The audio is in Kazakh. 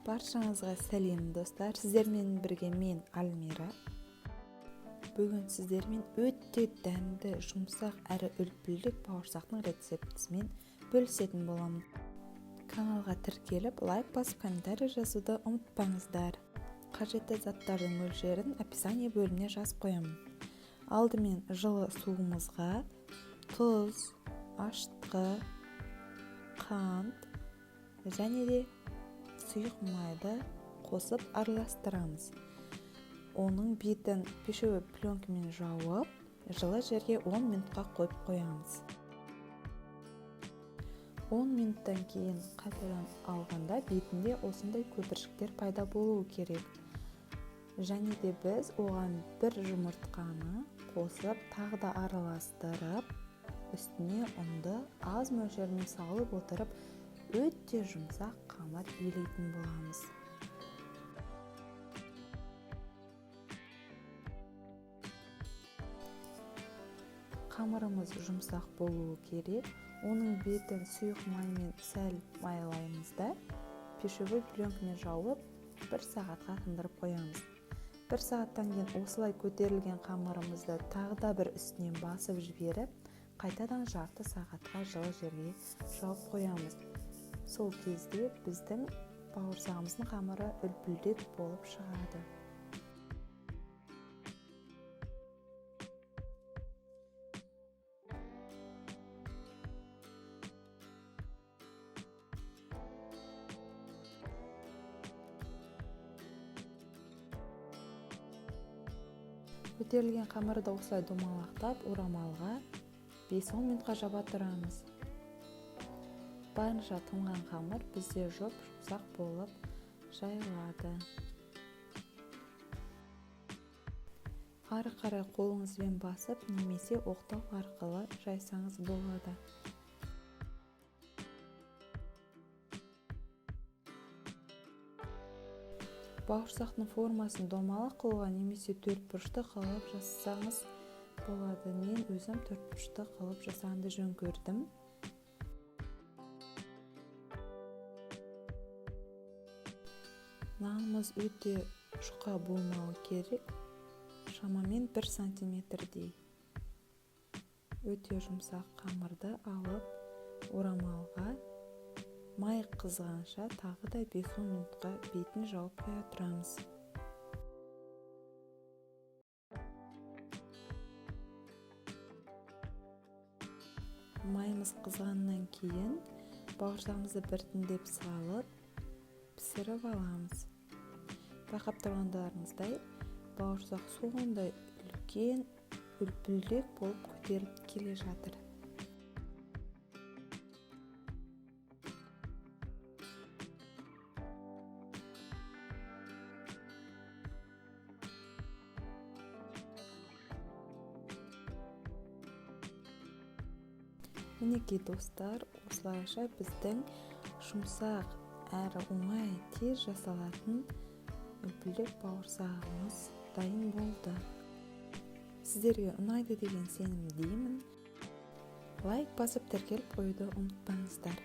Баршаңызға сәлем, достар! Сіздермен бірге мен, Альмира. Бүгін сіздермен өте дәмді, жұмсақ әрі үлпілдек бауырсақтың рецептісімен бөлісетін боламын. Каналға тіркеліп, лайк басып, комментарий жазуды ұмытпаңыздар. Қажетті заттардың мөлшерін описание бөліміне жазып қоямын. Алдымен жылы суымызға тұз, ашытқы, қант және де сұйық майды қосып араластырамыз. Оның бетін пищевой пленкамен жауып, жылы жерге 10 минутқа қойып қоямыз. 10 минуттан кейін қайтадан алғанда бетінде осындай көпіршіктер пайда болуы керек. Және де біз оған бір жұмыртқаны қосып, тағы да араластырып, үстіне ұнды аз мөлшермен салып отырып, өте жұмсақ қамыр илейтін боламыз. Қамырымыз жұмсақ болуы керек. Оның бетін сұйық маймен сәл майлаймыз да, пищевой пленкамен жауып, бір сағатқа тындырып қоямыз. Бір сағаттан кейін осылай көтерілген қамырымызды тағы да бір үстінен басып жіберіп, қайтадан жарты сағатқа жылы жерге жауып қоямыз. Сол кезде біздің бауырсағымыздың қамыры үлпілдек болып шығады. Көтерілген қамырды осылай домалақтап, орамалға 5-10 минутқа жаба тұрамыз. Барынша тұнған қамыр бізде жұп-жұмсақ болып жайылады. Ары қарай қолыңызбен басып немесе оқтау арқылы жайсаңыз болады. Бауырсақтың формасын домалақ қылуға немесе төртбұрышты қылып жасасаңыз болады. Мен өзім төртбұрышты қылып жасағанды жөн көрдім. Нанымыз өте жұқа болмауы керек, шамамен 1 сантиметрдей. Өте жұмсақ қамырды алып, орамалға май қызғанша тағы да 5-10 минутқа бетін жауып қоя тұрамыз. Майымыз қызғаннан кейін бауырсағымызды біртіндеп салып, пісіріп аламыз. Байқап тұрғандарыңыздай, бауырсақ сондай үлкен үлпілдек болып көтеріліп келе жатыр. Мінекей, достар, осылайша біздің жұмсақ әрі оңай тез жасалатын үлпілдек бауырсағымыз дайын болды. Сіздерге ұнайды деген сенімдемін. Лайк басып, тіркеліп қоюды ұмытпаңыздар.